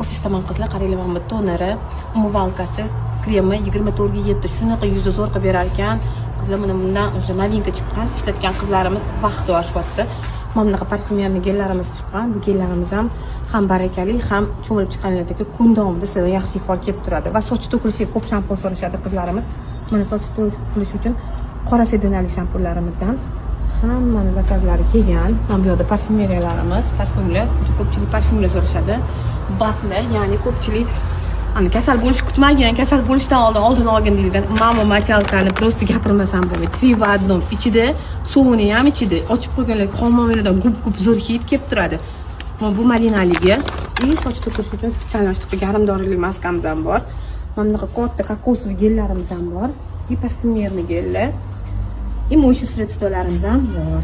Ofisdaman, qizlar, qaranglar, mana bu toneri, умывалка si, kremi 24 ga 7 shunaqa yuzni zo'r qilib berar ekan. Qizlar, mana bundan уже новинка chiqqan, ishlatgan qizlarimiz vaqt olishyapti. Mana bunaqa парфюмерный gellarimiz chiqqan. Bu gellarimiz ham barakali, ham cho'milib chiqqanlardagi kun davomida sizlardan yaxshi ifor kelib turadi. Va soch to'kilishiga ko'p shampun so'rashadi qizlarimiz. Mana soch to'kilishi uchun qora sedinali shampunlarimizdan hammani zakazlari kelgan. Mana bu yoqda parfyumeriyalarimiz, parfyumlar, juda ko'pchilik parfyumlar so'rashadi. БАД lar, ya'ni ko'pchilik ana kasal bo'lish kutmagan, kasal bo'lishdan oldin oldini olgin deyilgan. Мама мочалка ni просто gapirmasam bo'lmaydi. Три в одном. Ichida suvini ham ichida. Ochib qo'yganlar hammomlardan gup gup zo'r hid kelib turadi. Mana bu malinaligi и soch to'kilishi uchun специально shunaqa garmdorili maskamiz ham bor. Mana bunaqa katta кокосовый gellarimiz ham bor. И парфюмерный gellar. И моющий средство larimiz ham bor.